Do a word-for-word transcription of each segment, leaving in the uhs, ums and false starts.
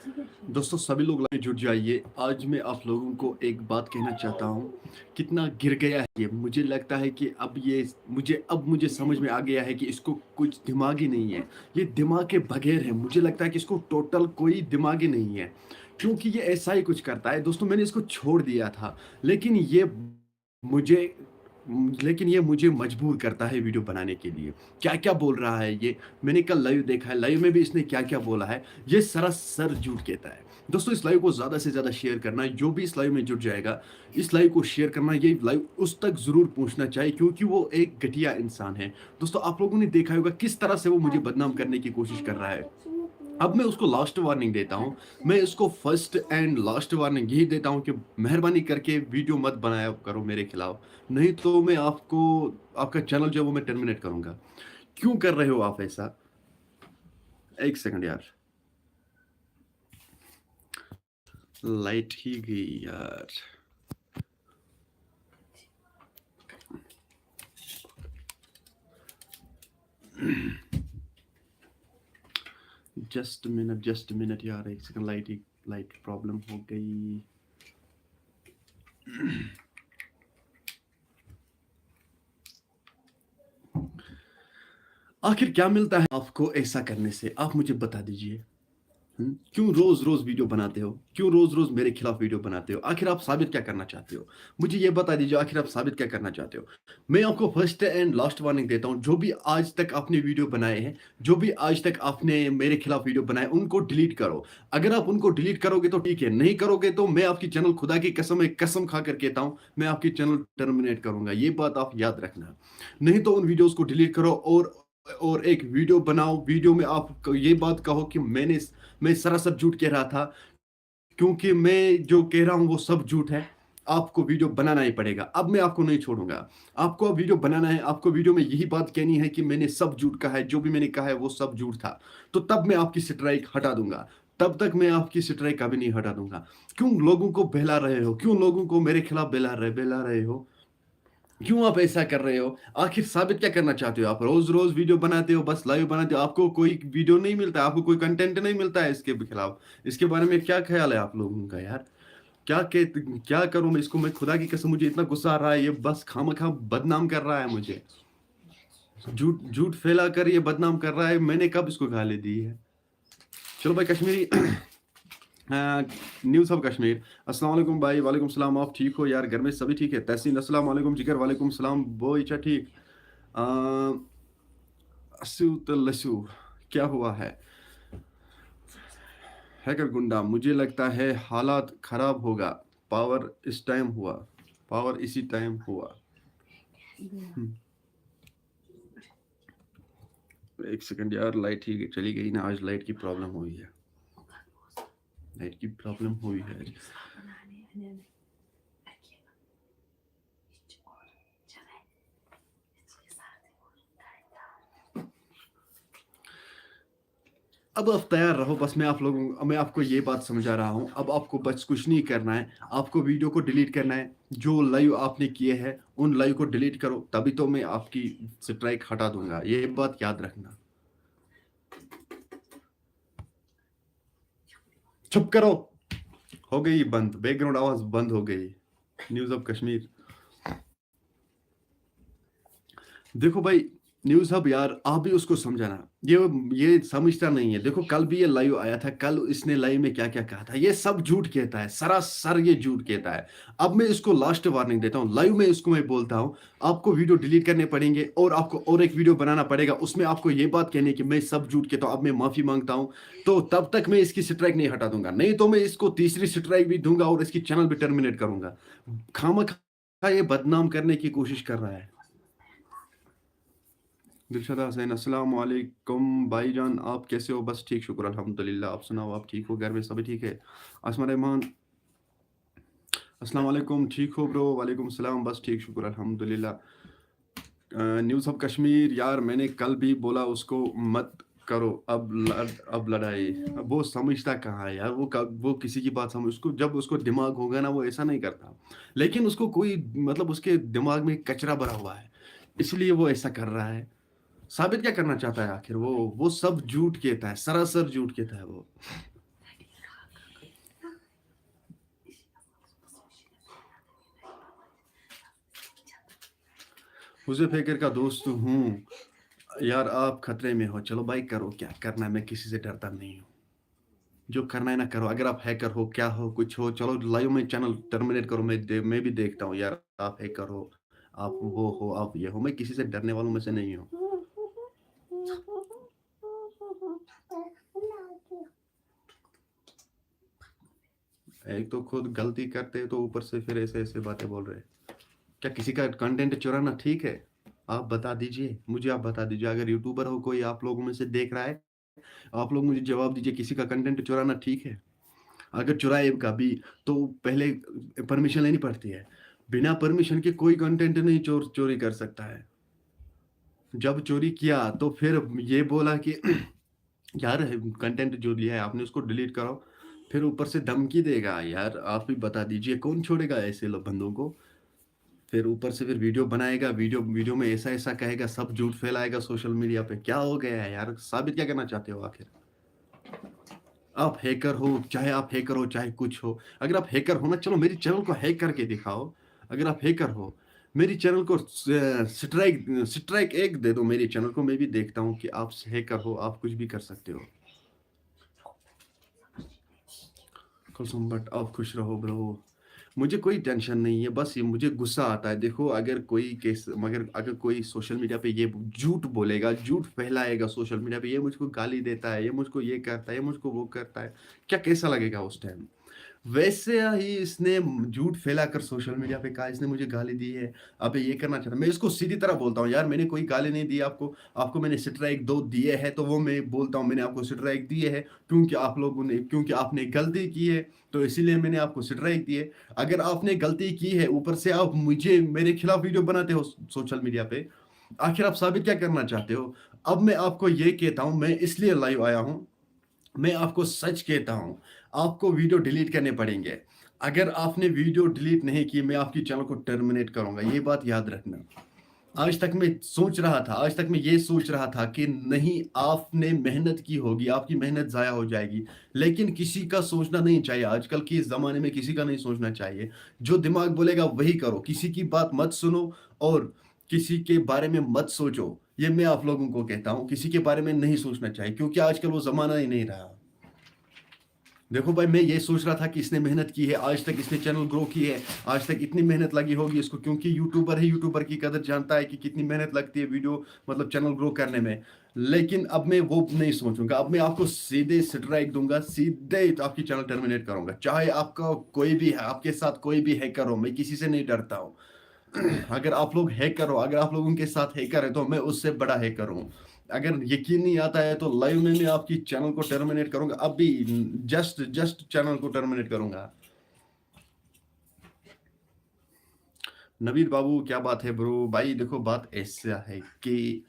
दोस्तों, सभी लोग लाइव जुड़ जाइए। आज मैं आप लोगों को एक बात कहना चाहता हूँ, कितना गिर गया है ये। मुझे लगता है कि अब ये मुझे अब मुझे समझ में आ गया है कि इसको कुछ दिमाग ही नहीं है, ये दिमाग के बगैर है। मुझे लगता है कि इसको टोटल कोई दिमाग ही नहीं है, क्योंकि ये ऐसा ही कुछ करता है। दोस्तों, मैंने इसको छोड़ दिया था, लेकिन ये मुझे लेकिन ये मुझे मजबूर करता है वीडियो बनाने के लिए। क्या क्या बोल रहा है ये, मैंने कल लाइव देखा है, लाइव में भी इसने क्या क्या बोला है, ये सरासर झूठ कहता है। दोस्तों, इस लाइव को ज़्यादा से ज़्यादा शेयर करना है। जो भी इस लाइव में जुड़ जाएगा, इस लाइव को शेयर करना, ये लाइव उस तक ज़रूर पहुंचना चाहिए, क्योंकि वो एक घटिया इंसान है। दोस्तों, आप लोगों ने देखा होगा किस तरह से वो मुझे बदनाम करने की कोशिश कर रहा है। अब मैं उसको लास्ट वार्निंग देता हूँ, मैं इसको फर्स्ट एंड लास्ट वार्निंग यही देता हूँ कि मेहरबानी करके वीडियो मत बनाया करो मेरे खिलाफ, नहीं तो मैं आपको, आपका चैनल जो है वो मैं टर्मिनेट करूंगा। क्यों कर रहे हो आप ऐसा? एक सेकंड यार, लाइट ही गई यार। जस्ट मिनट, जस्ट मिनट यार, एक सेकंड, लाइट ही लाइट प्रॉब्लम हो गई। आखिर क्या मिलता है आपको ऐसा करने से, आप मुझे बता दीजिए। हम्म, क्यों रोज रोज वीडियो बनाते हो, क्यों रोज रोज मेरे खिलाफ वीडियो बनाते हो? आखिर आप साबित क्या करना चाहते हो, मुझे ये बता दीजिए, आखिर आप साबित क्या करना चाहते हो? मैं आपको फर्स्ट एंड लास्ट वार्निंग देता हूँ, जो भी आज तक आपने वीडियो बनाए हैं, जो भी आज तक आपने मेरे खिलाफ वीडियो बनाए, उनको डिलीट करो। अगर आप उनको डिलीट करोगे तो ठीक है, नहीं करोगे तो मैं आपकी चैनल, खुदा की कसम, एक कसम खा कर कहता हूँ, मैं आपकी चैनल टर्मिनेट करूंगा। ये बात आप याद रखना, नहीं तो उन वीडियोज़ को डिलीट करो और और एक वीडियो बनाओ, वीडियो में आप ये बात कहो कि मैंने मैं सरासर झूठ कह रहा था, क्योंकि मैं जो कह रहा हूँ वो सब झूठ है। आपको वीडियो बनाना ही पड़ेगा, अब मैं आपको नहीं छोड़ूंगा। आपको अब वीडियो बनाना है, आपको वीडियो में यही बात कहनी है कि मैंने सब झूठ कहा है, जो भी मैंने कहा है वो सब झूठ था। तो तब मैं आपकी स्ट्राइक हटा दूंगा, तब तक मैं आपकी स्ट्राइक कभी नहीं हटा दूंगा। क्यों लोगों को बहला रहे हो, क्यों लोगों को मेरे खिलाफ बहला रहे बहला रहे हो? क्यों आप ऐसा कर रहे हो? आखिर साबित क्या करना चाहते हो? आप रोज रोज वीडियो बनाते हो, बस लाइव बनाते हो, आपको कोई वीडियो नहीं मिलता, आपको कोई कंटेंट नहीं मिलता है इसके खिलाफ। इसके बारे में क्या ख्याल है आप लोगों का यार? क्या के, क्या करूं मैं इसको? मैं खुदा की कसम, मुझे इतना गुस्सा आ रहा है, ये बस खामखा बदनाम कर रहा है मुझे, झूठ झूठ फैला कर ये बदनाम कर रहा है। मैंने कब इसको गाली दी है? चलो भाई, कश्मीरी न्यूज़ ऑफ कश्मीर। अस्सलाम वालेकुम भाई। वालेकुम सलाम। आप ठीक हो यार? घर में सभी ठीक है? तहसीन, अस्सलाम वालेकुम जिगर। वालेकुम सलाम बोईचा, ठीक। अ, असू तो लसू, क्या हुआ है? हैकर गुंडा, मुझे लगता है हालात खराब होगा। पावर इस टाइम हुआ, पावर इसी टाइम हुआ। हम्म। एक सेकंड यार, लाइट ही चली गई ना, आज लाइट की प्रॉब्लम हुई है, लाइट की प्रॉब्लम हुई है। अब आप तैयार रहो, बस मैं आप लोगों मैं आपको ये बात समझा रहा हूँ। अब आपको बस कुछ नहीं करना है, आपको वीडियो को डिलीट करना है। जो लाइव आपने किए हैं उन लाइव को डिलीट करो, तभी तो मैं आपकी स्ट्राइक हटा दूंगा, ये बात याद रखना। चुप करो, हो गई बंद, बैकग्राउंड आवाज बंद हो गई। News of Kashmir. देखो भाई, न्यूज़ हब यार, आप भी उसको समझाना, ये ये समझता नहीं है। देखो, कल भी ये लाइव आया था, कल इसने लाइव में क्या क्या कहा था, ये सब झूठ कहता है, सरासर ये झूठ कहता है। अब मैं इसको लास्ट वार्निंग देता हूँ, लाइव में इसको मैं बोलता हूँ, आपको वीडियो डिलीट करने पड़ेंगे और आपको और एक वीडियो बनाना पड़ेगा, उसमें आपको ये बात कहनी है कि मैं सब झूठ कहता हूँ, अब मैं माफी मांगता हूँ। तो तब तक मैं इसकी स्ट्राइक नहीं हटा दूंगा, नहीं तो मैं इसको तीसरी स्ट्राइक भी दूंगा और इसकी चैनल भी टर्मिनेट करूंगा। खामखा ये बदनाम करने की कोशिश कर रहा है। दिलशदा हुसैन, अस्सलाम वालेकुम भाईजान, आप कैसे हो? बस ठीक, शुक्र अल्हम्दुलिल्लाह। आप सुनाओ, आप ठीक हो? घर में सभी ठीक है? आसमा रहमान, अस्सलाम वालेकुम, ठीक हो ब्रो? वालेकुम सलाम, बस ठीक, शुक्र अल्हम्दुलिल्लाह। अ, न्यूज़ ऑफ कश्मीर, यार मैंने कल भी बोला उसको मत करो अब लड़, अब लड़ाई। अब वो समझता कहाँ है यार, वो क, वो किसी की बात समझ, उसको जब उसको दिमाग होगा ना, वो ऐसा नहीं करता। लेकिन उसको कोई, मतलब, उसके दिमाग में कचरा भरा हुआ है, इसलिए वो ऐसा कर रहा है। साबित क्या करना चाहता है आखिर? वो वो सब झूठ कहता है, सरासर झूठ कहता है वो। حذیف ہیکر کا دوست ہوں۔ یار، آپ خطرے میں ہو۔ چلو بھائی، کرو، کیا کرنا ہے، میں کسی سے ڈرتا نہیں ہوں۔ جو کرنا ہے نا کرو۔ اگر آپ ہیکر ہو، کیا ہو، کچھ ہو، چلو لائیو میں چینل ٹرمینیٹ کرو۔ میں دے- میں بھی دیکھتا ہوں یار، آپ ہیکر ہو، آپ وہ ہو، آپ یہ ہو۔ میں کسی سے ڈرنے والوں میں سے نہیں ہوں۔ ایک تو خود غلطی کرتے ہیں، تو اوپر سے پھر ایسے ایسے باتیں بول رہے ہیں۔ کیا کسی کا کنٹینٹ چرانا ٹھیک ہے؟ آپ بتا دیجئے، مجھے آپ بتا دیجئے۔ اگر یوٹیوبر ہو، کوئی آپ لوگوں میں سے دیکھ رہا ہے، آپ لوگ مجھے جواب دیجئے، کسی کا کنٹینٹ چرانا ٹھیک ہے؟ اگر چرائے گا بھی تو پہلے پرمیشن لینی پڑتی ہے۔ بنا پرمیشن کے کوئی کنٹینٹ نہیں چور چوری کر سکتا ہے۔ جب چوری کیا تو پھر یہ بولا کہ یار، کنٹینٹ جو لیا ہے آپ نے، اس کو ڈیلیٹ کرو۔ پھر اوپر سے دھمکی دے گا۔ یار، آپ بھی بتا دیجئے، کون چھوڑے گا ایسے لو- بندوں کو؟ پھر اوپر سے پھر ویڈیو بنائے گا، ویڈیو ویڈیو میں ایسا ایسا کہے گا، سب جھوٹ پھیلائے گا سوشل میڈیا پہ۔ کیا ہو گیا ہے یار؟ ثابت کیا کرنا چاہتے ہو آخر؟ آپ ہیکر ہو، چاہے آپ ہیکر ہو، چاہے کچھ ہو، اگر آپ ہیکر ہو نا، چلو میری چینل کو ہیک کر کے دکھاؤ۔ اگر آپ ہیکر ہو، میری چینل کو سٹرائک سٹرائک ایک دے دو میری چینل کو، میں بھی دیکھتا ہوں کہ آپ ہیکر ہو، آپ کچھ بھی کر سکتے ہو۔ کلثوم بٹ، آپ خوش رہو برو۔ مجھے کوئی ٹینشن نہیں ہے، بس یہ مجھے غصہ آتا ہے۔ دیکھو، اگر کوئی کیس مگر اگر کوئی سوشل میڈیا پہ یہ جھوٹ بولے گا، جھوٹ پھیلائے گا سوشل میڈیا پہ، یہ مجھ کو گالی دیتا ہے، یہ مجھ کو یہ کرتا ہے، یہ مجھ کو وہ کرتا ہے، کیا کیسا لگے گا اس ٹائم؟ ویسے ہی اس نے جھوٹ پھیلا کر سوشل میڈیا پہ کہا، اس نے مجھے گالی دی ہے، ابھی یہ کرنا چاہتا۔ میں اس کو سیدھی طرح بولتا ہوں، یار، میں نے کوئی گالی نہیں دی آپ کو، آپ کو میں نے سٹرائک دو دیے ہیں، تو وہ میں بولتا ہوں، میں نے آپ کو سٹرائک دیے ہیں کیونکہ آپ لوگوں نے کیونکہ آپ نے غلطی کی ہے، تو اسی لیے میں نے آپ کو سٹرائک دیے۔ اگر آپ نے غلطی کی ہے، اوپر سے آپ مجھے میرے خلاف ویڈیو بناتے ہو سوشل میڈیا پہ، آخر آپ ثابت کیا کرنا چاہتے ہو؟ اب میں آپ کو یہ کہتا ہوں، میں اس لیے لائیو آیا ہوں، میں آپ کو سچ کہتا ہوں، آپ کو ویڈیو ڈیلیٹ کرنے پڑیں گے۔ اگر آپ نے ویڈیو ڈیلیٹ نہیں کی، میں آپ کی چینل کو ٹرمینیٹ کروں گا، یہ بات یاد رکھنا۔ آج تک میں سوچ رہا تھا آج تک میں یہ سوچ رہا تھا کہ نہیں، آپ نے محنت کی ہوگی، آپ کی محنت ضائع ہو جائے گی، لیکن کسی کا سوچنا نہیں چاہیے۔ آج کل کے زمانے میں کسی کا نہیں سوچنا چاہیے۔ جو دماغ بولے گا وہی کرو، کسی کی بات مت سنو اور کسی کے بارے میں مت سوچو۔ یہ میں آپ لوگوں کو کہتا ہوں، کسی کے بارے میں نہیں سوچنا چاہیے، کیونکہ آج کل وہ زمانہ ہی نہیں رہا۔ دیکھو بھائی، میں یہ سوچ رہا تھا کہ اس نے محنت کی ہے، آج تک اس نے چینل گرو کی ہے، آج تک اتنی محنت لگی ہوگی اس کو، کیونکہ یوٹیوبر ہے، یوٹیوبر کی قدر جانتا ہے کہ کتنی محنت لگتی ہے ویڈیو، مطلب، چینل گرو کرنے میں۔ لیکن اب میں وہ نہیں سوچوں گا، اب میں آپ کو سیدھے سٹرائک دوں گا، سیدھے آپ کی چینل ٹرمینیٹ کروں گا، چاہے آپ کا کوئی بھی ہے، آپ کے ساتھ کوئی بھی ہیکر ہو، میں کسی سے نہیں ڈرتا ہوں۔ اگر آپ لوگ ہیکر ہو، اگر آپ لوگوں کے ساتھ ہیکر ہے، تو میں اس سے بڑا ہیکر ہوں۔ اگر یقین نہیں آتا ہے تو لائیو میں میں آپ کی چینل کو ٹرمینیٹ کروں گا، ابھی جسٹ جسٹ چینل کو ٹرمینیٹ کروں گا۔ نوید بابو، کیا بات ہے برو؟ بھائی دیکھو، بات ایسا ہے کہ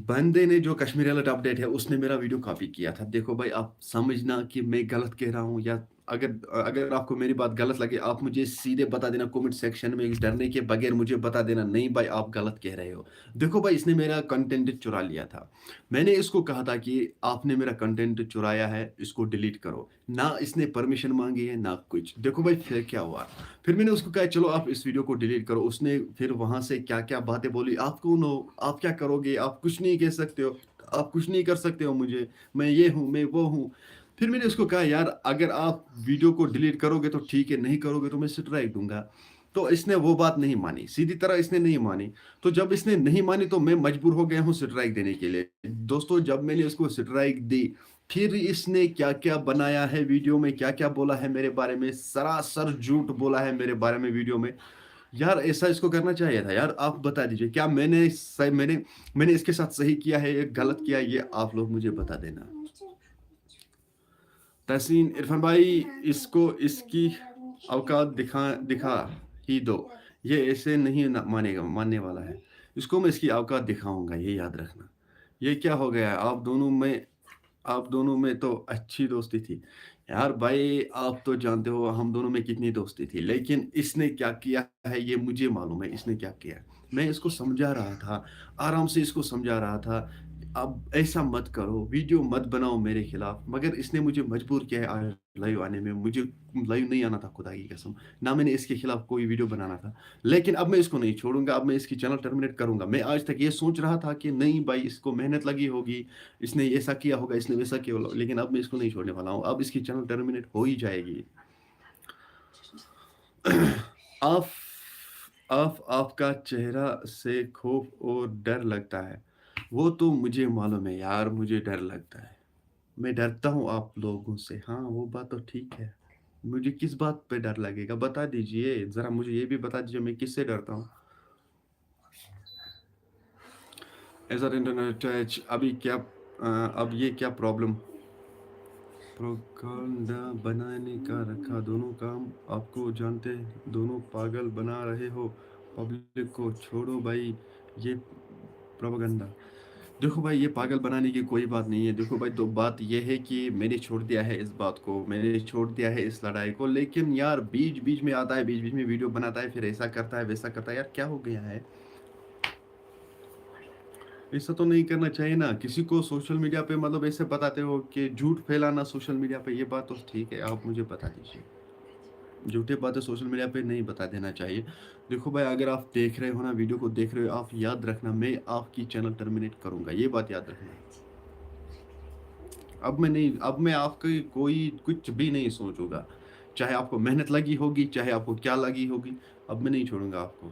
بندے نے جو کشمیر الرٹ اپڈیٹ ہے، اس نے میرا ویڈیو کاپی کیا تھا۔ دیکھو بھائی، آپ سمجھنا کہ میں غلط کہہ رہا ہوں، یا اگر اگر آپ کو میری بات غلط لگے، آپ مجھے سیدھے بتا دینا کمنٹ سیکشن میں، ڈرنے کے بغیر مجھے بتا دینا، نہیں بھائی، آپ غلط کہہ رہے ہو۔ دیکھو بھائی، اس نے میرا کنٹینٹ چرا لیا تھا۔ میں نے اس کو کہا تھا کہ آپ نے میرا کنٹینٹ چرایا ہے، اس کو ڈیلیٹ کرو۔ نہ اس نے پرمیشن مانگی ہے، نہ کچھ۔ دیکھو بھائی، پھر کیا ہوا؟ پھر میں نے اس کو کہا، چلو آپ اس ویڈیو کو ڈیلیٹ کرو۔ اس نے پھر وہاں سے کیا کیا باتیں بولی، آپ کون ہو، آپ کیا کرو گے، آپ کچھ نہیں کہہ سکتے ہو، آپ کچھ نہیں کر سکتے ہو مجھے، میں یہ ہوں، میں وہ ہوں۔ پھر میں نے اس کو کہا، یار، اگر آپ ویڈیو کو ڈیلیٹ کرو گے تو ٹھیک ہے، نہیں کرو گے تو میں سٹرائک دوں گا۔ تو اس نے وہ بات نہیں مانی، سیدھی طرح اس نے نہیں مانی۔ تو جب اس نے نہیں مانی تو میں مجبور ہو گیا ہوں سٹرائک دینے کے لیے۔ دوستو، جب میں نے اس کو سٹرائک دی، پھر اس نے کیا کیا بنایا ہے ویڈیو میں، کیا کیا بولا ہے میرے بارے میں، سراسر جھوٹ بولا ہے میرے بارے میں ویڈیو میں۔ یار، ایسا اس کو کرنا چاہیے تھا۔ یار، آپ بتا دیجئے، کیا میں نے س- میں نے میں نے اس کے ساتھ صحیح کیا ہے یا غلط کیا، یہ آپ لوگ مجھے بتا دینا۔ تحسین عرفان بھائی، اس کو اس کی اوقات دکھا دکھا ہی دو، یہ ایسے نہیں نہ مانے گا، ماننے والا ہے۔ اس کو میں اس کی اوقات دکھاؤں گا، یہ یاد رکھنا۔ یہ کیا ہو گیا ہے؟ آپ دونوں میں آپ دونوں میں تو اچھی دوستی تھی۔ یار بھائی، آپ تو جانتے ہو ہم دونوں میں کتنی دوستی تھی، لیکن اس نے کیا کیا ہے یہ مجھے معلوم ہے، اس نے کیا کیا ہے۔ میں اس کو سمجھا رہا تھا، آرام سے اس کو سمجھا رہا تھا۔ अब ऐसा मत करो, वीडियो मत बनाओ मेरे खिलाफ, मगर इसने मुझे मजबूर किया है आज लाइव आने में। मुझे लाइव नहीं आना था, खुदा की कसम, ना मैंने इसके खिलाफ कोई वीडियो बनाना था, लेकिन अब मैं इसको नहीं छोड़ूंगा। अब मैं इसकी चैनल टर्मिनेट करूंगा। मैं आज तक ये सोच रहा था कि नहीं भाई, इसको मेहनत लगी होगी, इसने ऐसा किया होगा, इसने वैसा किया होगा, लेकिन अब मैं इसको नहीं छोड़ने वाला हूँ। अब इसकी चैनल टर्मिनेट हो ही जाएगी। आप आप आपका चेहरा से खौफ और डर लगता है। वो तो मुझे मालूम है यार, मुझे डर लगता है। मैं डरता हूँ आप लोगों से। हाँ, वो बात तो ठीक है। मुझे किस बात पे डर लगेगा, बता दीजिए ज़रा, मुझे ये भी बता दीजिए, मैं किससे डरता हूँ। एज आर इंटरनेट, अभी क्या अ, अब ये क्या प्रॉब्लम? प्रोपागंडा बनाने का रखा, दोनों काम आपको जानते, दोनों पागल बना रहे हो पब्लिक को। छोड़ो भाई ये प्रोपागंडा। देखो भाई, ये पागल बनाने की कोई बात नहीं है। देखो भाई, तो बात ये है कि मैंने छोड़ दिया है इस बात को, मैंने छोड़ दिया है इस लड़ाई को, लेकिन यार बीच बीच में आता है, बीच बीच में वीडियो बनाता है, फिर ऐसा करता है, वैसा करता है। यार क्या हो गया है? ऐसा तो नहीं करना चाहिए ना। किसी को सोशल मीडिया पे, मतलब, ऐसे बताते हो कि झूठ फैलाना सोशल मीडिया पे, ये बात तो ठीक है, आप मुझे बता दीजिए। झूठे बातें सोशल मीडिया पे नहीं बता देना चाहिए। देखो भाई, अगर आप देख रहे हो ना, वीडियो को देख रहे हो, आप याद रखना, मैं आपकी चैनल टर्मिनेट करूंगा, ये बात याद रखना। अब मैं नहीं, अब मैं आपके कोई कुछ भी नहीं सोचूंगा, चाहे आपको मेहनत लगी होगी, चाहे आपको क्या लगी होगी, अब मैं नहीं छोड़ूंगा आपको।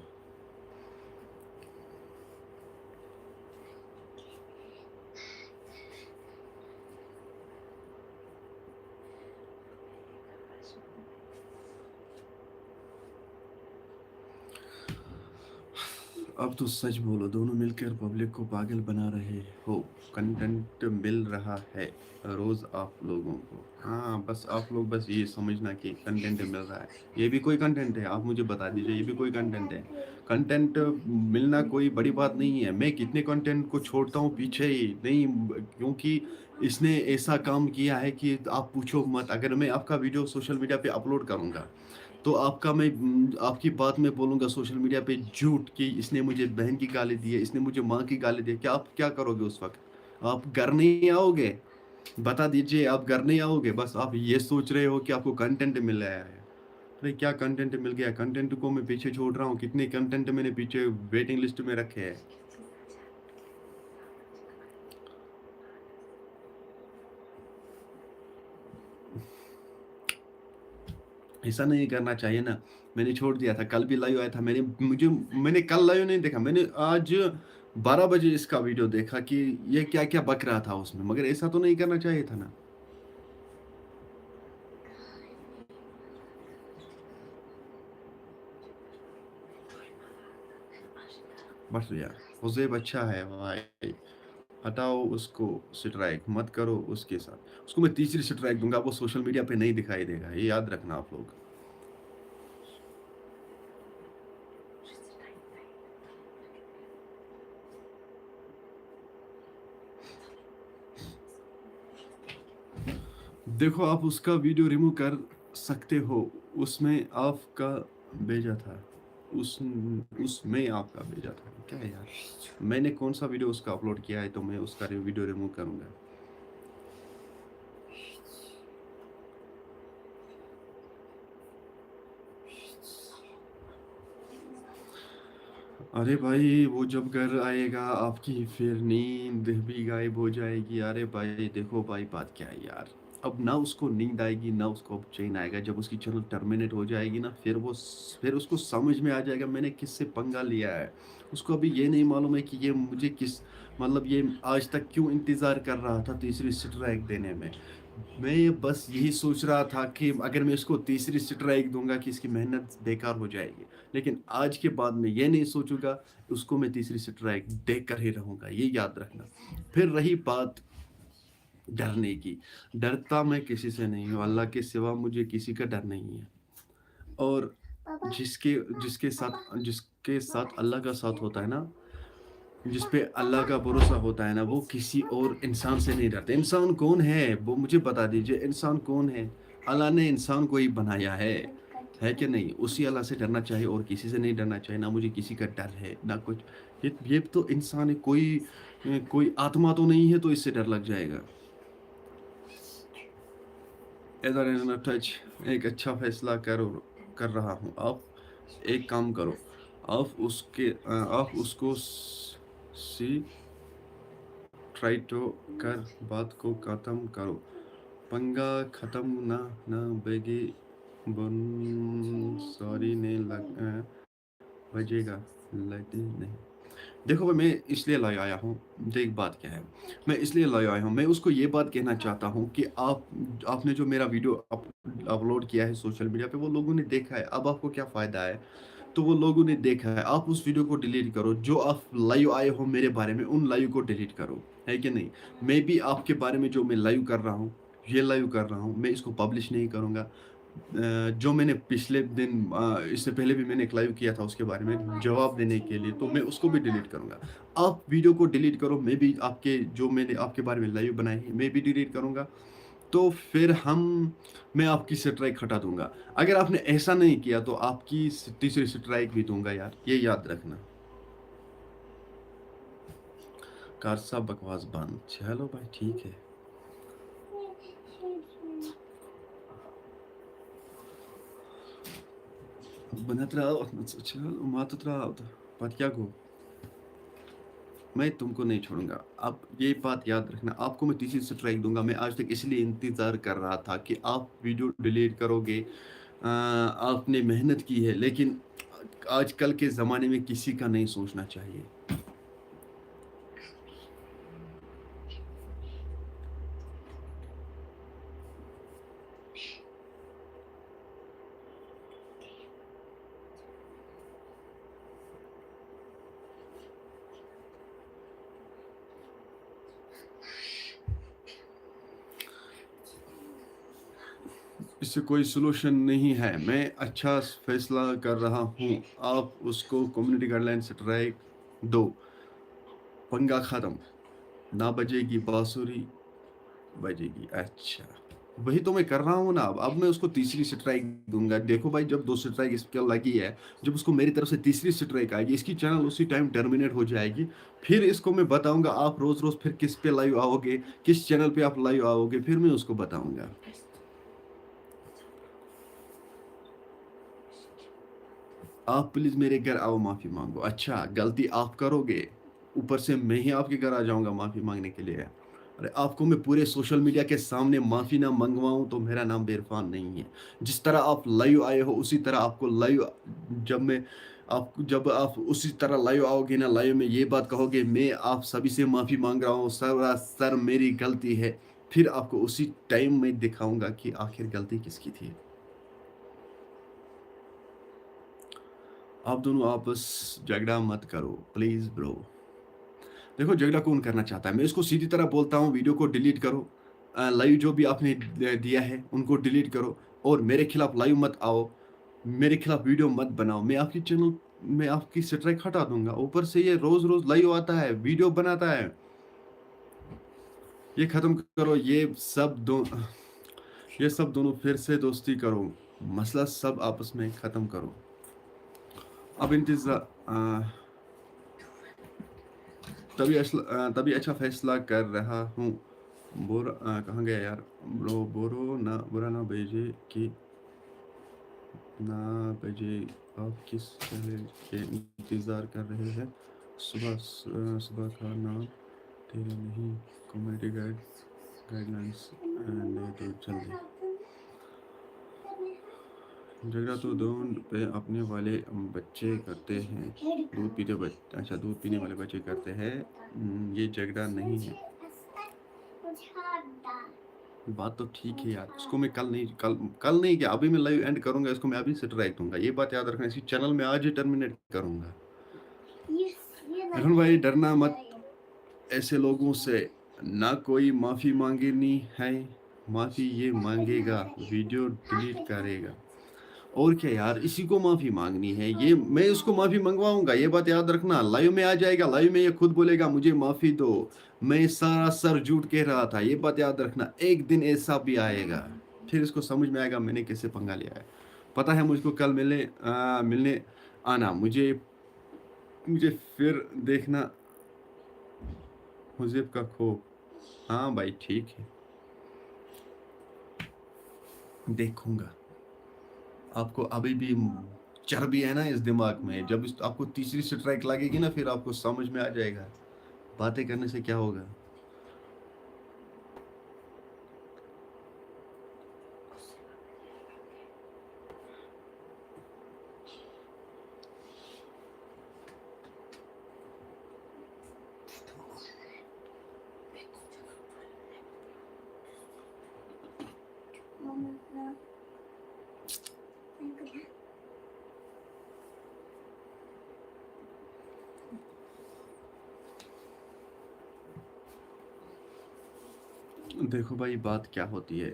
अब तो सच बोलो, दोनों मिलकर पब्लिक को पागल बना रहे हो। कंटेंट मिल रहा है रोज आप लोगों को। हाँ, बस आप लोग बस ये समझना कि कंटेंट मिल रहा है। ये भी कोई कंटेंट है? आप मुझे बता दीजिए, ये भी कोई कंटेंट है? कंटेंट मिलना कोई बड़ी बात नहीं है। मैं कितने कंटेंट को छोड़ता हूँ पीछे ही नहीं, क्योंकि इसने ऐसा काम किया है कि आप पूछो मत। अगर मैं आपका वीडियो सोशल मीडिया पे अपलोड करूँगा, तो आपका मैं आपकी बात में बोलूँगा सोशल मीडिया पे झूठ कि इसने मुझे बहन की गाली दी है, इसने मुझे माँ की गाली दी है। क्या आप क्या करोगे उस वक्त? आप घर नहीं आओगे? बता दीजिए, आप घर नहीं आओगे। बस आप ये सोच रहे हो कि आपको कंटेंट मिल रहा है। अरे, क्या कंटेंट मिल गया? कंटेंट को मैं पीछे छोड़ रहा हूँ। कितने कंटेंट मैंने पीछे वेटिंग लिस्ट में रखे हैं। ऐसा नहीं करना चाहिए ना। मैंने छोड़ दिया था, कल भी लाइव आया था, मैंने मुझे मैंने कल लाइव नहीं देखा, मैंने आज बारह बजे इसका वीडियो देखा कि ये क्या क्या बक रहा था उसमें, मगर ऐसा तो नहीं करना चाहिए था ना। बस यार, हुजैब अच्छा है भाई, हटाओ उसको, स्ट्राइक मत करो उसके साथ। उसको मैं तीसरी स्ट्राइक दूंगा, वो सोशल मीडिया पे नहीं दिखाई देगा, ये याद रखना आप लोग। देखो, आप उसका वीडियो रिमूव कर सकते हो, उसमें आपका भेजा था, उस उसमें आपका भेजा था। क्या है यार, मैंने कौन सा वीडियो उसका अपलोड किया है तो मैं उसका वीडियो रिमूव करूँगा? अरे भाई, वो जब घर आएगा आपकी फिर नींद भी गायब हो जाएगी। अरे भाई, देखो भाई, बात क्या है यार, अब ना उसको नींद आएगी ना उसको अब चैन आएगा। जब उसकी चैनल टर्मिनेट हो जाएगी ना, फिर वो फिर उसको समझ में आ जाएगा मैंने किससे पंगा लिया है। उसको अभी ये नहीं मालूम है कि ये मुझे किस मतलब ये आज तक क्यों इंतज़ार कर रहा था तीसरी स्ट्राइक देने में। मैं बस यही सोच रहा था कि अगर मैं इसको तीसरी स्ट्राइक दूंगा कि इसकी मेहनत बेकार हो जाएगी, लेकिन आज के बाद मैं ये नहीं सोचूंगा, उसको मैं तीसरी स्ट्राइक देकर ही रहूंगा, ये याद रखना। फिर रही बात डरने की, डरता मैं किसी से नहीं हूँ, अल्लाह के सिवा मुझे किसी का डर नहीं है। और जिसके जिसके साथ जिसके साथ अल्लाह का साथ होता है ना, जिस पे अल्लाह का भरोसा होता है ना, वो किसी और इंसान से नहीं डरते। इंसान कौन है, वो मुझे बता दीजिए, इंसान कौन है? अल्लाह ने इंसान को ही बनाया है। है कि नहीं? उसी अल्लाह से डरना चाहिए और किसी से नहीं डरना चाहिए। ना मुझे किसी का डर है, ना कुछ। ये ये तो इंसान है, कोई कोई आत्मा तो नहीं है, तो इससे डर लग जाएगा। इधर इन टच एक अच्छा फैसला कर कर रहा हूँ। आप एक काम करो, आप उसके आप उसको सी ट्राई तो कर, बात को खत्म करो। पंगा खत्म ना ना बेगी बन सॉरी ने लग बजेगा लगे नहीं। देखो भाई, मैं इसलिए लाइव आया हूँ। देख, बात क्या है, मैं इसलिए लाइव आया हूँ, मैं उसको ये बात कहना चाहता हूँ कि आप आपने जो मेरा वीडियो अपलोड किया है सोशल मीडिया पे, वो लोगों ने देखा है। अब आपको क्या फ़ायदा है? तो वो लोगों ने देखा है। आप उस वीडियो को डिलीट करो जो आप लाइव आए हो मेरे बारे में, उन लाइव को डिलीट करो, है कि नहीं? मैं भी आपके बारे में जो मैं लाइव कर रहा हूँ, ये लाइव कर रहा हूँ, मैं इसको पब्लिश नहीं करूँगा। जो मैंने पिछले दिन इससे पहले भी मैंने एक लाइव किया था उसके बारे में जवाब देने के लिए, तो मैं उसको भी डिलीट करूँगा। आप वीडियो को डिलीट करो, मैं भी आपके जो मैंने आपके बारे में लाइव बनाई है मैं भी डिलीट करूँगा। तो फिर हम मैं आपकी स्ट्राइक हटा दूंगा। अगर आपने ऐसा नहीं किया तो आपकी तीसरी स्ट्राइक भी दूंगा यार, ये याद रखना। कार साहब बकवास बंद। चलो भाई, ठीक है। बना त्रा मात त्रा पत क्या गो। मैं तुमको नहीं छोड़ूंगा। आप ये बात याद रखना, आपको मैं तीसरी स्ट्राइक दूंगा। मैं आज तक इसलिए इंतज़ार कर रहा था कि आप वीडियो डिलीट करोगे। आपने मेहनत की है, लेकिन आजकल के ज़माने में किसी का नहीं सोचना चाहिए। इससे कोई सोल्यूशन नहीं है। मैं अच्छा फैसला कर रहा हूँ, आप उसको कम्युनिटी गाइडलाइन स्ट्राइक दो, पंगा ख़त्म। ना बजेगी बांसुरी, बजेगी। अच्छा, वही तो मैं कर रहा हूँ ना। अब अब मैं उसको तीसरी स्ट्राइक दूंगा। देखो भाई, जब दो स्ट्राइक इस पर लगी है, जब उसको मेरी तरफ से तीसरी स्ट्राइक आएगी, इसकी चैनल उसी टाइम टर्मिनेट हो जाएगी। फिर इसको मैं बताऊंगा, आप रोज़ रोज़ फिर किस पे लाइव आओगे, किस चैनल पे आप लाइव आओगे, फिर मैं उसको बताऊंगा। आप प्लीज़ मेरे घर आओ, माफ़ी मांगो। अच्छा, गलती आप करोगे, ऊपर से मैं ही आपके घर आ जाऊंगा माफ़ी मांगने के लिए। अरे, आपको मैं पूरे सोशल मीडिया के सामने माफ़ी ना मंगवाऊं तो मेरा नाम बेरफान नहीं है। जिस तरह आप लाइव आए हो, उसी तरह आपको लाइव जब मैं आप जब आप उसी तरह लाइव आओगे ना, लाइव में ये बात कहोगे, मैं आप सभी से माफ़ी मांग रहा हूँ सर, सर मेरी गलती है, फिर आपको उसी टाइम मैं दिखाऊंगा कि आखिर गलती किसकी थी। आप दोनों आपस झगड़ा मत करो प्लीज़ ब्रो। देखो, झगड़ा कौन करना चाहता है? मैं इसको सीधी तरह बोलता हूँ, वीडियो को डिलीट करो। लाइव जो भी आपने दिया है उनको डिलीट करो और मेरे खिलाफ लाइव मत आओ, मेरे खिलाफ वीडियो मत बनाओ। मैं आपकी चैनल मैं आपकी स्ट्राइक हटा दूंगा। ऊपर से ये रोज़ रोज़ लाइव आता है, वीडियो बनाता है। ये ख़त्म करो, ये सब दो ये सब दोनों फिर से दोस्ती करो, मसला सब आपस में ख़त्म करो। अब इंतज़ार तभी असल तभी अच्छा फैसला कर रहा हूँ। बोरा कहाँ गया यार? ब्रो बोरो ना, बोरा ना भेजे कि ना भेजे। आप किस चैनल के इंतज़ार कर रहे हैं? सुबह सुबह का नाम तेरे नहीं, कम्युनिटी गाइड गाइडलाइंस दे दो जल्दी। झगड़ा तो दूध पे अपने वाले बच्चे करते हैं, दूध पीते बच, अच्छा, दूध पीने वाले बच्चे करते हैं। हम्म, ये झगड़ा नहीं है। बात तो ठीक है यार, इसको मैं कल नहीं कल कल नहीं क्या, अभी मैं लाइव एंड करूंगा, इसको मैं अभी स्ट्राइक दूंगा। ये बात याद रखना, इसी चैनल में आज ही टर्मिनेट करूंगा। अरुण भाई, डरना मत ऐसे लोगों से, ना कोई माफ़ी मांगनी है, माफ़ी ये मांगेगा, वीडियो डिलीट करेगा। और क्या यार, इसी को माफ़ी मांगनी है। ये मैं उसको माफ़ी मंगवाऊंगा, ये बात याद रखना। लाइव में आ जाएगा, लाइव में ये खुद बोलेगा, मुझे माफ़ी दो, मैं सारा सर झूठ कह रहा था। ये बात याद रखना, एक दिन ऐसा भी आएगा, फिर इसको समझ में आएगा मैंने कैसे पंगा लिया है। पता है मुझको कल मिलने आ, मिलने आना। मुझे मुझे फिर देखना हुजेब का खो। हाँ भाई, ठीक है, देखूंगा। आपको अभी भी चर्बी है ना इस दिमाग में। जब इस, आपको तीसरी स्ट्राइक लगेगी ना, फिर आपको समझ में आ जाएगा बातें करने से क्या होगा। देखो भाई, बात क्या होती है,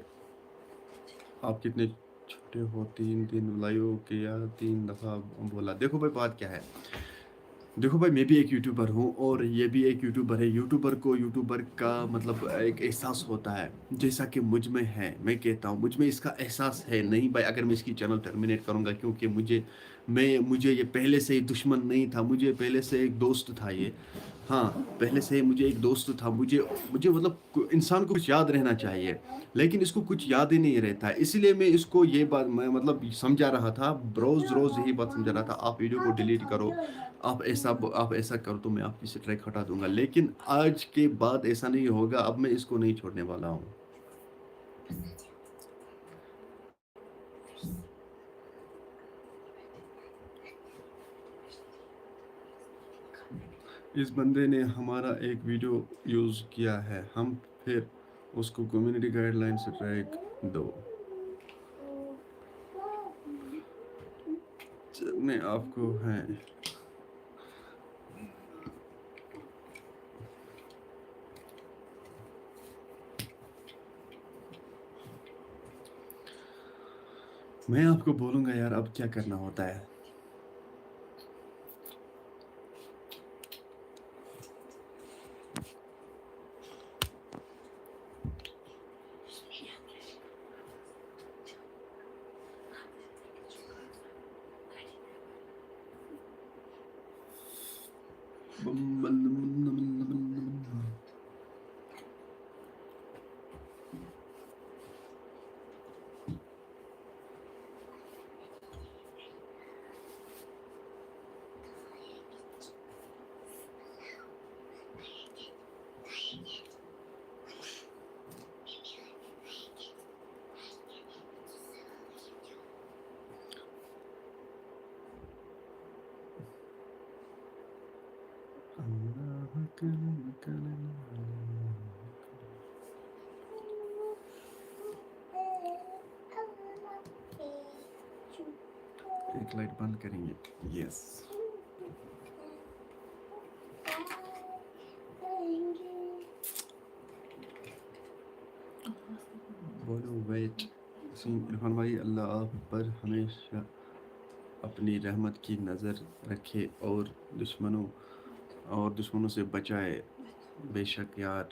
आप कितने छोटे हो। तीन दिन लाइव किया, तीन दफ़ा बोला। देखो भाई, बात क्या है, देखो भाई, मैं भी एक यूट्यूबर हूँ और ये भी एक यूट्यूबर है। यूट्यूबर को यूट्यूबर का मतलब एक एहसास होता है, जैसा कि मुझ में है। मैं कहता हूँ, मुझ में इसका एहसास है नहीं भाई, अगर मैं इसकी चैनल टर्मिनेट करूँगा, क्योंकि मुझे मैं मुझे ये पहले से ही दुश्मन नहीं था, मुझे पहले से एक दोस्त था ये। हाँ, पहले से ही मुझे एक दोस्त था। मुझे मुझे मतलब कु- इंसान को कुछ याद रहना चाहिए, लेकिन इसको कुछ याद ही नहीं रहता है। इसीलिए मैं इसको ये बात मैं मतलब समझा रहा था, रोज रोज यही बात समझा रहा था, आप वीडियो को डिलीट करो, आप ऐसा ब- आप ऐसा करो तो मैं आपकी स्ट्राइक हटा दूंगा। लेकिन आज के बाद ऐसा नहीं होगा, अब मैं इसको नहीं छोड़ने वाला हूँ। इस बंदे ने हमारा एक वीडियो यूज़ किया है, हम फिर उसको कम्युनिटी गाइडलाइन स्ट्राइक दो। नहीं, आपको है। मैं आपको बोलूँगा यार, अब क्या करना होता है। एक लाइट बंद करेंगे। यस। बोलो वेट। इरफान भाई, अल्लाह आप पर हमेशा अपनी रहमत की नज़र रखे और दुश्मनों और दुश्मनों से बचाए। बेशक यार।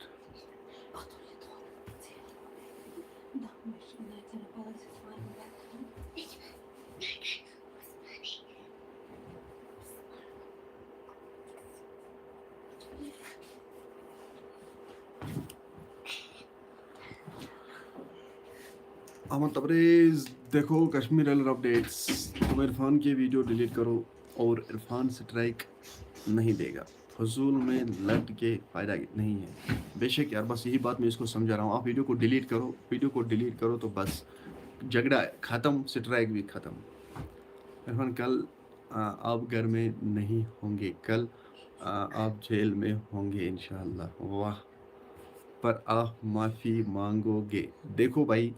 अहमद तबरेज, देखो कश्मीर एलर अपडेट्स। तुम इरफान के वीडियो डिलीट करो और इरफान स्ट्राइक नहीं देगा। फजूल में लड़ के फ़ायदा नहीं है। बेशक यार, बस यही बात मैं इसको समझा रहा हूँ। आप वीडियो को डिलीट करो, वीडियो को डिलीट करो तो बस झगड़ा ख़त्म, स्ट्राइक भी ख़त्म। इरफान, कल आ, आप घर में नहीं होंगे, कल आ, आप जेल में होंगे इंशाल्लाह। वाह, पर आप माफ़ी मांगोगे। देखो भाई,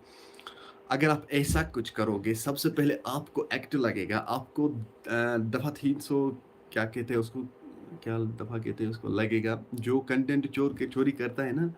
अगर आप ऐसा कुछ करोगे, सबसे पहले आपको एक्ट लगेगा, आपको आ, दफ़ा तीन सौ, क्या कहते हैं उसको, क्या दफ़ा कहते हैं उसको, लगेगा। जो कंटेंट चोर के चोरी करता है ना,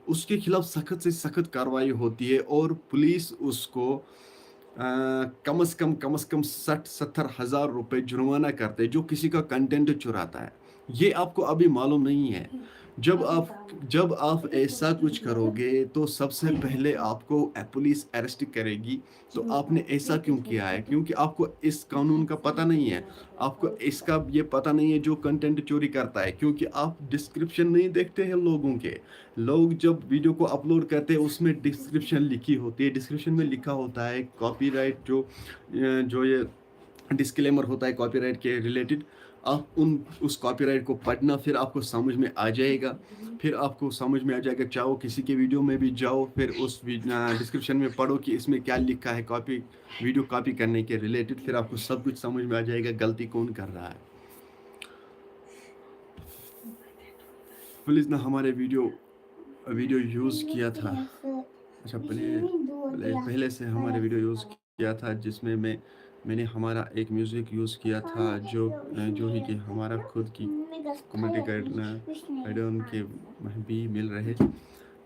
उसके खिलाफ सख्त से सख्त कार्रवाई होती है और पुलिस उसको आ, कम से कम कम से कम साठ सत्तर हज़ार रुपए जुर्माना करते हैं जो किसी का कंटेंट चुराता है। ये आपको अभी मालूम नहीं है। जब आप जब आप ऐसा कुछ करोगे तो सबसे पहले आपको पुलिस अरेस्ट करेगी। तो आपने ऐसा क्यों किया है? क्योंकि आपको इस कानून का पता नहीं है, आपको इसका ये पता नहीं है जो कंटेंट चोरी करता है, क्योंकि आप डिस्क्रिप्शन नहीं देखते हैं लोगों के। लोग जब वीडियो को अपलोड करते हैं, उसमें डिस्क्रिप्शन लिखी होती है, डिस्क्रिप्शन में लिखा होता है कॉपीराइट, जो जो ये डिस्क्लेमर होता है कॉपीराइट के रिलेटेड। आप उन उस कॉपीराइट को पढ़ना, फिर आपको समझ में आ जाएगा। फिर आपको समझ में आ जाएगा, चाहो किसी के वीडियो में भी जाओ, फिर उस डिस्क्रिप्शन में पढ़ो कि इसमें क्या लिखा है कॉपी, वीडियो कॉपी करने के रिलेटेड। फिर आपको सब कुछ समझ में आ जाएगा गलती कौन कर रहा है। पुलिस ने हमारे वीडियो वीडियो यूज़ किया था। अच्छा, पहले पहले पहले से हमारे वीडियो यूज़ किया था, जिसमें मैं मैंने हमारा एक म्यूज़िक यूज़ किया था, जो जो ही कि हमारा खुद की कम्युनिटी गाइडलाइन के भी मिल रहे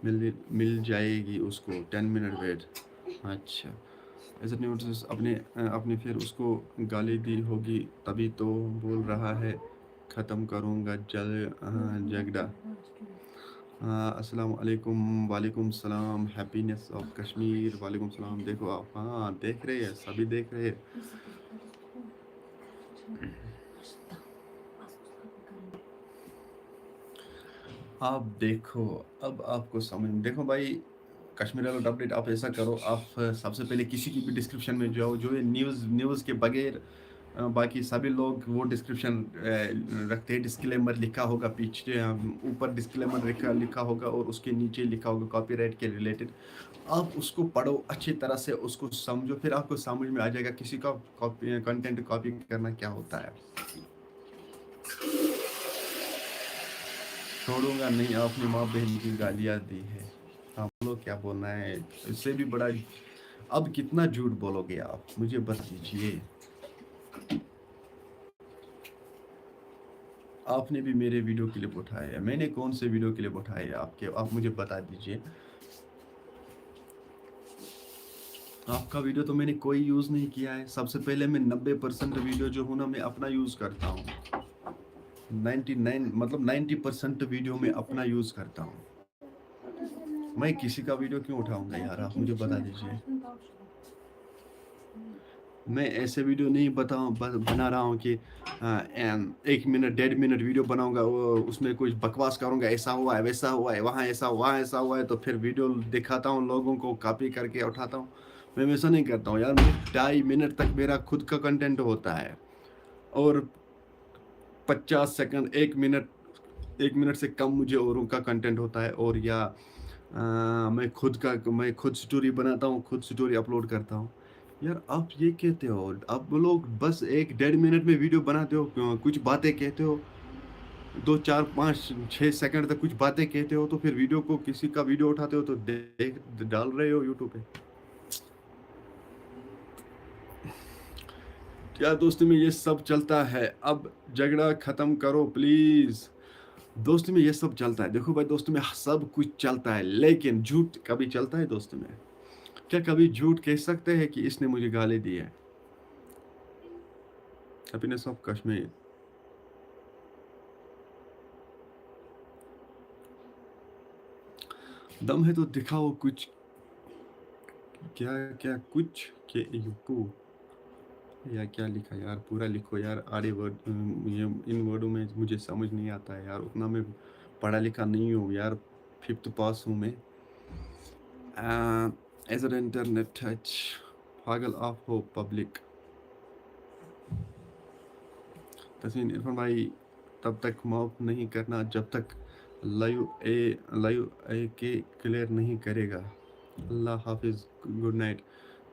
मिल मिल जाएगी उसको। Ten minute wait. अच्छा, ऐसे नहीं होता, अपने अपने फिर उसको गाली दी होगी, तभी तो बोल रहा है ख़त्म करूँगा जल अ, झगड़ा। अ, अस्सलाम वालेकुम, वालेकुम सलाम, हैप्पीनेस ऑफ कश्मीर, वालेकुम सलाम। देखो आप, हाँ, देख रहे हैं, सभी देख रहे हैं। आप देखो, अब आपको समझ में, देखो भाई, कश्मीर अलर्ट अपडेट आप ऐसा करो, आप सबसे पहले किसी की भी डिस्क्रिप्शन में जाओ, जो ये न्यूज़ न्यूज़ के बगैर अ, बाकी सभी लोग वो डिस्क्रिप्शन रखते हैं, डिस्क्लेमर लिखा होगा पीछे, अम, ऊपर डिस्क्लेमर लिखा लिखा होगा और उसके नीचे लिखा होगा कॉपीराइट के रिलेटेड। आप उसको पढ़ो अच्छी तरह से, उसको समझो, फिर आपको समझ में आ जाएगा किसी का कॉपी कंटेंट कॉपी करना क्या होता है। छोड़ूंगा नहीं, आपने माँ बहन की गालियाँ दी है। हाँ, बोलो क्या बोलना है, इससे भी बड़ा। अब कितना झूठ बोलोगे आप, मुझे बता दीजिए। आपने भी मेरे वीडियो क्लिप उठाए हैं। मैंने कौन से वीडियो क्लिप उठाए हैं आपके, आप मुझे बता दीजिए। आपका वीडियो तो मैंने कोई यूज़ नहीं किया है। सबसे पहले मैं नब्बे परसेंट वीडियो जो हूँ ना, मैं अपना यूज़ करता हूँ। नाइन्टी नाइन, मतलब नाइन्टी परसेंट वीडियो में अपना यूज़ करता हूँ। मैं किसी का वीडियो क्यों उठाऊंगा यार, आप मुझे बता दीजिए। मैं ऐसे वीडियो नहीं बताऊँ, ब-, बना रहा हूँ कि अ, एम, एक मिनट, डेढ़ मिनट वीडियो बनाऊंगा, वो, उसमें कुछ बकवास करूंगा, ऐसा हुआ है, वैसा हुआ है, वहाँ ऐसा, वहाँ ऐसा हुआ है, तो फिर वीडियो दिखाता हूँ लोगों को, कॉपी करके उठाता हूँ। मैं वैसा नहीं करता हूँ यार, मुझे ढाई मिनट तक मेरा खुद का कंटेंट होता है और पचास सेकंड, एक मिनट, एक मिनट से कम मुझे औरों का कंटेंट होता है। और या अ, मैं खुद का मैं खुद स्टोरी बनाता हूँ, खुद स्टोरी अपलोड करता हूँ। यार, आप ये कहते हो, आप लोग बस एक डेढ़ मिनट में वीडियो बनाते हो, अ, कुछ बातें कहते हो, दो, चार, पाँच, छः सेकंड तक कुछ बातें कहते हो, तो फिर वीडियो को, किसी का वीडियो उठाते हो तो देख, डाल रहे हो यूट्यूब पे। क्या दोस्ती में ये सब चलता है? अब झगड़ा खत्म करो प्लीज। दोस्ती में ये सब चलता है। देखो भाई, दोस्ती में सब कुछ चलता है, लेकिन झूठ कभी चलता है दोस्ती में? क्या कभी झूठ कह सकते हैं कि इसने मुझे गाली दी है? Happiness of Kashmir. दम है तो दिखाओ कुछ। क्या क्या कुछ के यू टू या क्या लिखा यार, पूरा लिखो यार। आड़े वर्ड, अम, ये इन वर्डों में मुझे समझ नहीं आता है यार, उतना मैं पढ़ा लिखा नहीं हूँ यार, फिफ्थ पास हूँ मैं। एज एन इंटरनेट टच पागल आप हो पब्लिक। तस्वीर इरफान भाई, तब तक माफ नहीं करना जब तक लाइव ए लाइव ए के क्लियर नहीं करेगा। अल्लाह हाफिज, गुड नाइट।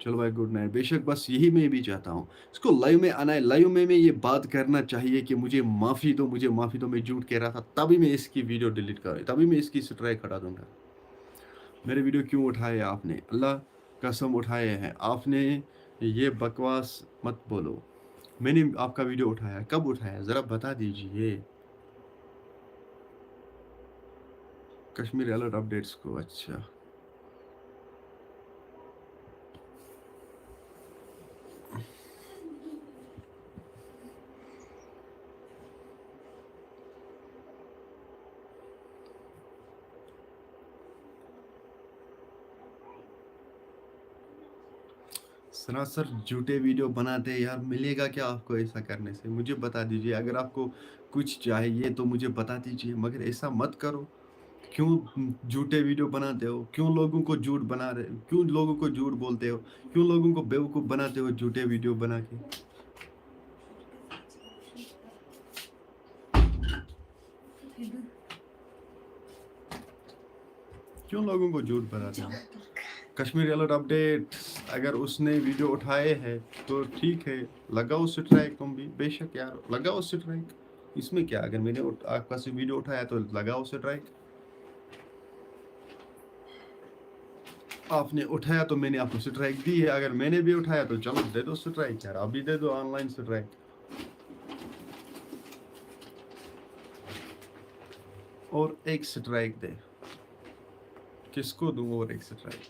चलो भाई, गुड नाइट। बेशक, बस यही मैं भी चाहता हूँ, इसको लाइव में आना है, लाइव में मैं ये बात करना चाहिए कि मुझे माफ़ी दो, मुझे माफ़ी दो, मैं झूठ कह रहा था, तभी मैं इसकी वीडियो डिलीट कर, तभी मैं इसकी स्ट्राइक हटा दूंगा। मेरे वीडियो क्यों उठाए आपने? अल्लाह कसम उठाए हैं आपने, ये बकवास मत बोलो। मैंने आपका वीडियो उठाया, कब उठाया, ज़रा बता दीजिए। कश्मीर अलर्ट अपडेट्स को, अच्छा। सरासर झूठे वीडियो बनाते हैं यार, मिलेगा क्या आपको ऐसा करने से? मुझे बता दीजिए, अगर आपको कुछ चाहिए तो मुझे बता दीजिए, मगर ऐसा मत करो। क्यों झूठे वीडियो बनाते हो? क्यों लोगों को झूठ बना रहे, क्यों लोगों को झूठ बोलते हो? क्यों लोगों को बेवकूफ़ बनाते हो झूठे वीडियो बना के? क्यों लोगों को झूठ बनाते हो? कश्मीर अलर्ट अपडेट, अगर उसने वीडियो उठाए हैं तो ठीक है, लगाओ स्ट्राइक तुम भी। बेशक यार, लगाओ स्ट्राइक, इसमें क्या? अगर मैंने उठ- आपका से वीडियो उठाया तो लगाओ स्ट्राइक। आपने उठाया तो मैंने आपको स्ट्राइक दी है, अगर मैंने भी उठाया तो चलो दे दो स्ट्राइक यार, अभी दे दो ऑनलाइन स्ट्राइक। और एक स्ट्राइक दे, किसको दूं और एक स्ट्राइक?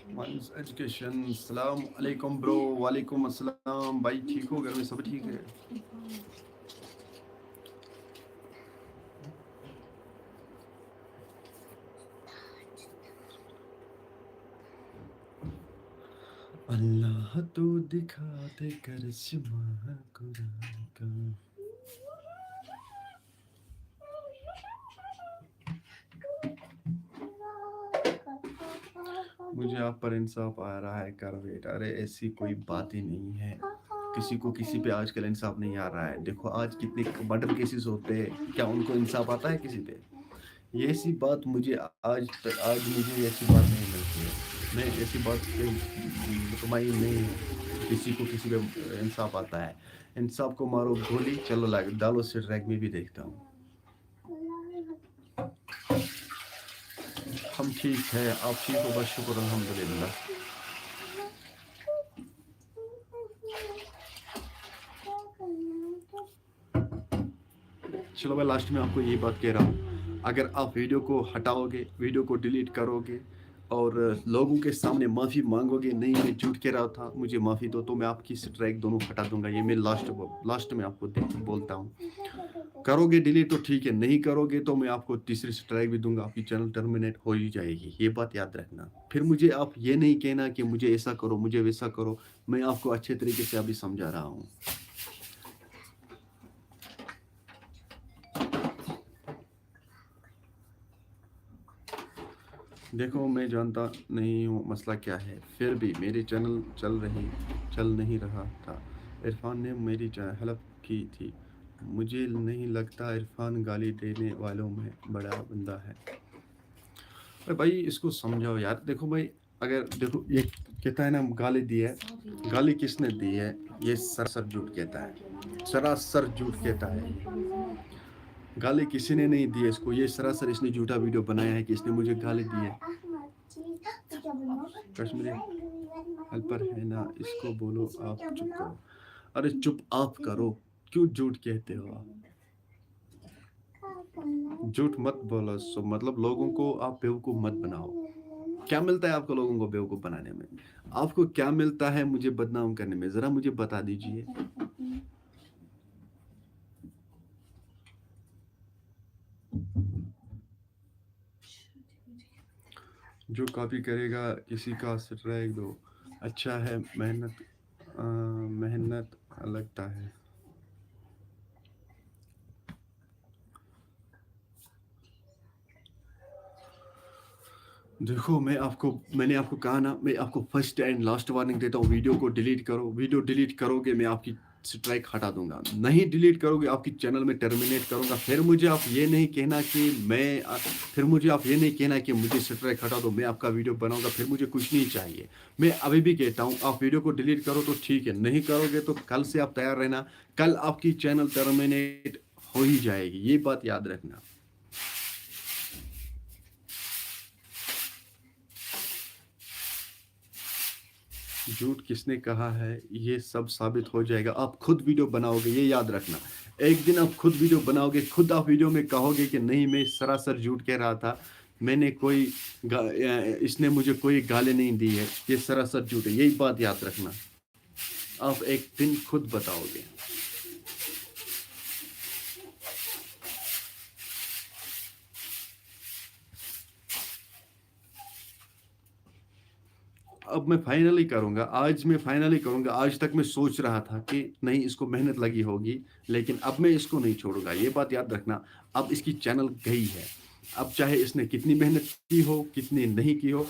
वंस एजुकेशन, सलाम अलैकुम ब्रो। वालेकुम अस्सलाम भाई, ठीक हो? घर में सब ठीक है? अल्लाह तो दिखा दे करिश्मा कुरान का। मुझे आप पर इंसाफ आ रहा है, कर वेट। अरे, ऐसी कोई बात ही नहीं है, किसी को किसी पे आजकल इंसाफ नहीं आ रहा है। देखो, आज कितने मर्डर केसेस होते हैं, क्या उनको इंसाफ आता है किसी पे? ये ऐसी बात मुझे आज तक, आज मुझे ऐसी बात नहीं मिलती है। मैं ऐसी बात से मुतमईन नहीं हूँ, किसी को किसी पे इंसाफ आता है। इंसाफ को मारो गोली, चलो लाग डालो स्ट्राइक, मैं भी देखता हूँ। हम ठीक है, आप ठीक हो? बस शुक्र अल्हम्दुलिल्लाह। चलो, मैं लास्ट में आपको यही बात कह रहा हूँ, अगर आप वीडियो को हटाओगे, वीडियो को डिलीट करोगे और लोगों के सामने माफ़ी मांगोगे, "नहीं, मैं झूठ कह रहा था, मुझे माफ़ी दो", तो मैं आपकी स्ट्राइक दोनों हटा दूंगा। ये मैं लास्ट लास्ट में आपको दे- बोलता हूँ। करोगे डिलीट तो ठीक है, नहीं करोगे तो मैं आपको तीसरी स्ट्राइक भी दूंगा, आपकी चैनल टर्मिनेट हो ही जाएगी। ये बात याद रखना। फिर मुझे आप ये नहीं कहना कि मुझे ऐसा करो, मुझे वैसा करो। मैं आपको अच्छे तरीके से अभी समझा रहा हूँ। देखो, मैं जानता नहीं हूँ मसला क्या है, फिर भी मेरी चैनल चल रही, चल नहीं रहा था। इरफान ने मेरी हेल्प की थी। मुझे नहीं लगता इरफान गाली देने वालों में बड़ा बंदा है। अरे भाई, इसको समझाओ यार। देखो भाई, अगर देखो, ये कहता है ना गाली दी है, गाली किसने दी है? ये सरासर झूठ कहता है, सरासर झूठ कहता है। गाली किसी ने नहीं दी है इसको, ये सरासर इसने झूठा वीडियो बनाया है कि इसने मुझे गाली दी है। कश्मीरी हेल्पर है ना, इसको बोलो आप चुप करो। अरे चुप आप करो, क्यों झूठ कहते हो आप? झूठ मत बोलो। सो मतलब, लोगों को आप बेवकूफ मत बनाओ। क्या मिलता है आपको लोगों को बेवकूफ बनाने में? आपको क्या मिलता है मुझे बदनाम करने में? जरा मुझे बता दीजिए। जो कॉपी करेगा किसी का स्ट्राइक दो। अच्छा है, मेहनत, अ, मेहनत लगता है। देखो, मैं आपको, मैंने आपको कहा ना, मैं आपको फर्स्ट एंड लास्ट वार्निंग देता हूँ, वीडियो को डिलीट करो। वीडियो डिलीट करोगे, मैं आपकी स्ट्राइक हटा दूंगा। नहीं डिलीट करोगे, आपकी चैनल में टर्मिनेट करूंगा। फिर मुझे आप ये नहीं कहना कि मैं, फिर मुझे आप ये नहीं कहना कि मुझे स्ट्राइक हटा दो, मैं आपका वीडियो बनाऊंगा, फिर मुझे कुछ नहीं चाहिए। मैं अभी भी कहता हूँ, आप वीडियो को डिलीट करो तो ठीक है, नहीं करोगे तो कल से आप तैयार रहना, कल आपकी चैनल टर्मिनेट हो ही जाएगी, ये बात याद रखना। झूठ किसने कहा है, ये सब साबित हो जाएगा। आप खुद वीडियो बनाओगे, ये याद रखना। एक दिन आप खुद वीडियो बनाओगे, खुद आप वीडियो में कहोगे कि नहीं, मैं सरासर झूठ कह रहा था, मैंने कोई गा-, अ, इसने मुझे कोई गाली नहीं दी है, ये सरासर झूठ है। यही बात याद रखना। आप एक दिन खुद बताओगे। अब मैं फाइनली करूँगा, आज मैं फाइनली करूँगा। आज तक मैं सोच रहा था कि नहीं, इसको मेहनत लगी होगी, लेकिन अब मैं इसको नहीं छोड़ूँगा। ये बात याद रखना, अब इसकी चैनल गई है। अब चाहे इसने कितनी मेहनत की हो, कितनी नहीं की हो,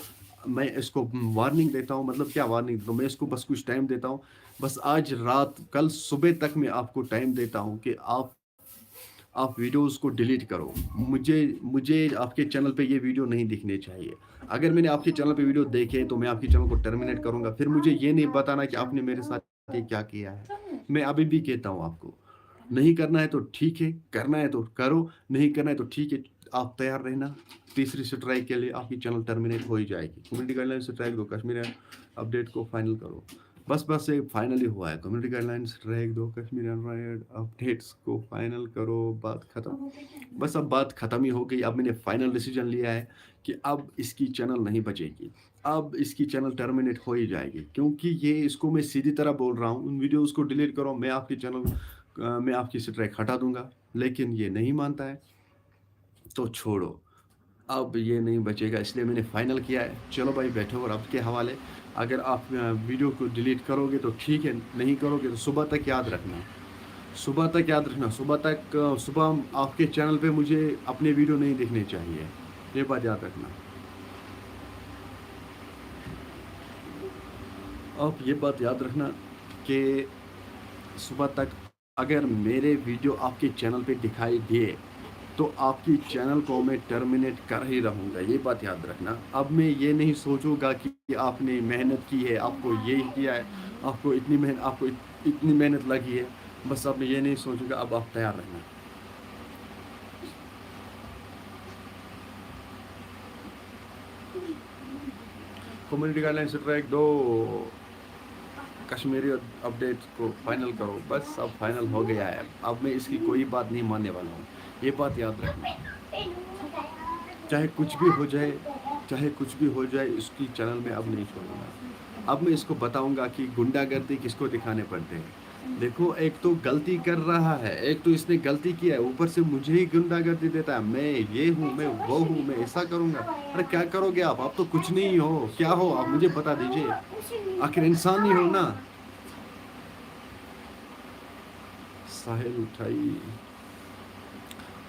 मैं इसको वार्निंग देता हूँ। मतलब क्या वार्निंग देता हूँ, मैं इसको बस कुछ टाइम देता हूँ। बस आज रात, कल सुबह तक मैं आपको टाइम देता हूँ कि आप आप वीडियोज़ को डिलीट करो। मुझे मुझे आपके चैनल पे ये वीडियो नहीं दिखने चाहिए। अगर मैंने आपके चैनल पे वीडियो देखे तो मैं आपके चैनल को टर्मिनेट करूँगा। फिर मुझे ये नहीं बताना कि आपने मेरे साथ ये क्या किया है। मैं अभी भी कहता हूँ आपको, नहीं करना है तो ठीक है, करना है तो करो, नहीं करना है तो ठीक है। आप तैयार रहना, तीसरी स्ट्राइक के लिए आपकी चैनल टर्मिनेट हो ही जाएगी। कम्युनिटी गाइडलाइन स्ट्राइक दो, कश्मीर अपडेट को फाइनल करो। बस बस ये फाइनली हुआ है। कम्युनिटी गाइडलाइन स्ट्राइक दो, कश्मीर अपडेट्स को फाइनल करो, बात खत्म। बस अब बात खत्म ही हो गई। अब मैंने फाइनल डिसीजन लिया है कि अब इसकी चैनल नहीं बचेगी, अब इसकी चैनल टर्मिनेट हो ही जाएगी। क्योंकि ये, इसको मैं सीधी तरह बोल रहा हूँ, उन वीडियोज़ को डिलीट करो, मैं आपकी चैनल मैं आपकी स्ट्राइक हटा दूंगा। लेकिन ये नहीं मानता है, तो छोड़ो, अब ये नहीं बचेगा, इसलिए मैंने फाइनल किया है। चलो भाई, बैठो रब के हवाले। अगर आप वीडियो को डिलीट करोगे तो ठीक है, नहीं करोगे तो सुबह तक याद रखना, सुबह तक याद रखना, सुबह तक सुबह आपके चैनल पे मुझे अपने वीडियो नहीं देखने चाहिए। ये बात याद रखना। आप ये बात याद रखना कि सुबह तक अगर मेरे वीडियो आपके चैनल पे दिखाई दिए तो आपकी चैनल को मैं टर्मिनेट कर ही रहूँगा। ये बात याद रखना। अब मैं ये नहीं सोचूंगा कि आपने मेहनत की है, आपको ये किया है, आपको इतनी मेहनत आपको इतनी मेहनत लगी है। बस अब मैं ये नहीं सोचूंगा। अब आप तैयार रहना। कम्युनिटी गाइडलाइन स्ट्राइक दो, कश्मीरी अपडेट को फाइनल करो। बस अब फाइनल हो गया है, अब मैं इसकी कोई बात नहीं मानने वाला हूँ। ये बात याद रखना, चाहे कुछ भी हो जाए, चाहे कुछ भी हो जाए, इसकी चैनल में अब नहीं छोड़ूंगा। अब मैं इसको बताऊंगा कि गुंडागर्दी किसको दिखाने पड़ते हैं। देखो, एक तो गलती कर रहा है, एक तो इसने गलती किया है, ऊपर से मुझे ही गुंडागर्दी देता है। मैं ये हूँ, मैं वो हूँ, मैं ऐसा करूंगा। अरे क्या करोगे आप? आप तो कुछ नहीं हो। क्या हो आप, मुझे बता दीजिए। आखिर इंसान ही हो ना। साहिल उठाई,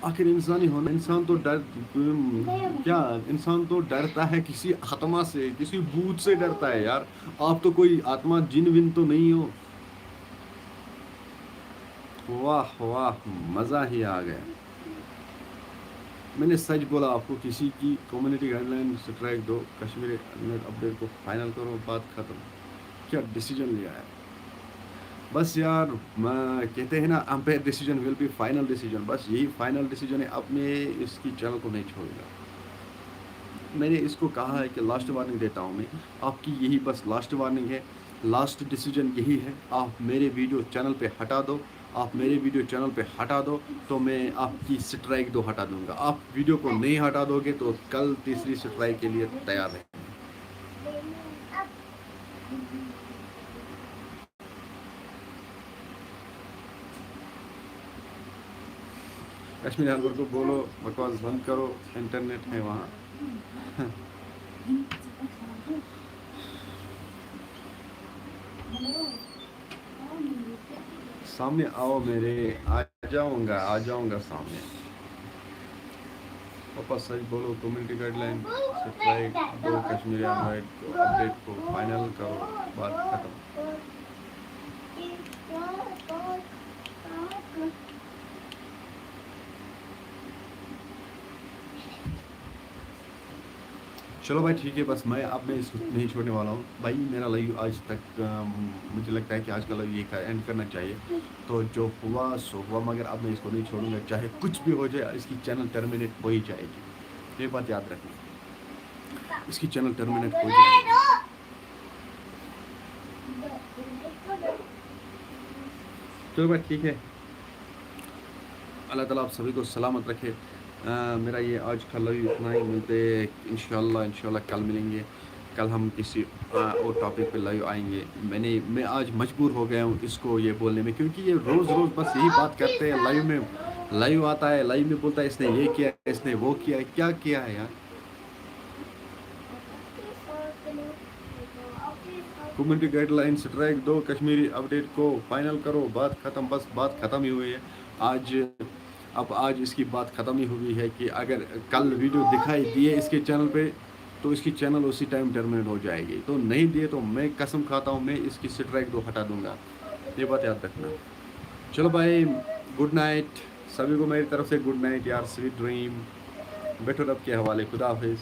आखिर इंसान ही हो ना। इंसान तो डर क्या, इंसान तो डरता है किसी आत्मा से, किसी भूत से डरता है यार। आप तो कोई आत्मा, जिन विन तो नहीं हो। वाह वाह, मज़ा ही आ गया। मैंने सच बोला आपको, किसी की कम्युनिटी गाइडलाइन स्ट्राइक दो, कश्मीर अपडेट को फाइनल करो, बात खत्म। क्या डिसीजन लिया है? बस यार, कहते हैं ना, umpire decision will be final decision. बस यही फाइनल डिसीजन है। अब मैं इसकी चैनल को नहीं छोड़ूंगा। मैंने इसको कहा है कि लास्ट वार्निंग देता हूँ मैं आपकी, यही बस लास्ट वार्निंग है। लास्ट डिसीजन यही है, आप मेरे वीडियो चैनल पे हटा दो। आप मेरे वीडियो चैनल पे हटा दो तो मैं आपकी स्ट्राइक दो हटा दूंगा। आप वीडियो को नहीं हटा दोगे तो कल तीसरी स्ट्राइक के लिए तैयार है। कश्मीर हर्बर को बोलो, बकवास बंद करो, इंटरनेट है वहाँ। सामने आओ मेरे, आ जाऊंगा, आ जाऊंगा सामने। पापा सच बोलो, कम्युनिटी गाइडलाइन स्ट्राइक दो, कश्मीर अपडेट को फाइनल करो, बात खत्म। चलो भाई, ठीक है, बस मैं अब मैं इसको नहीं छोड़ने वाला हूँ भाई। मेरा लाइव आज तक, मुझे लगता है कि आज का लाइव ये एंड करना चाहिए। तो जो हुआ सो हुआ, मगर अब मैं इसको नहीं छोड़ूंगा, चाहे कुछ भी हो जाए, इसकी चैनल टर्मिनेट हो ही जाएगी। ये बात याद रखना, इसकी चैनल टर्मिनेट हो जाएगी। चलो भाई, ठीक है, अल्लाह ताला आप सभी को सलामत रखे। आ, मेरा ये आज का लाइव इतना ही। मिलते इंशाल्लाह, इंशाल्लाह कल मिलेंगे। कल हम किसी और टॉपिक पे लाइव आएंगे। मैंने मैं आज मजबूर हो गया हूँ इसको ये बोलने में, क्योंकि ये रोज़ रोज़ बस यही बात करते हैं। लाइव में लाइव आता है, लाइव में बोलता है इसने ये किया, इसने वो किया। क्या किया है यार? कम्युनिटी गाइडलाइन स्ट्राइक दो, कश्मीरी अपडेट को फाइनल करो, बात ख़त्म। बस बात ख़त्म ही हुई है आज। अब आज इसकी बात ख़त्म ही हुई है कि अगर कल वीडियो दिखाई दिए इसके चैनल पे तो इसकी चैनल उसी टाइम टर्मिनेट हो जाएगी। तो नहीं दिए तो मैं कसम खाता हूँ, मैं इसकी स्ट्राइक दो हटा दूंगा। ये बात याद रखना। चलो भाई, गुड नाइट सभी को मेरी तरफ से। गुड नाइट यार, स्वीट ड्रीम। बैठो रब के हवाले, खुदा हाफिज़।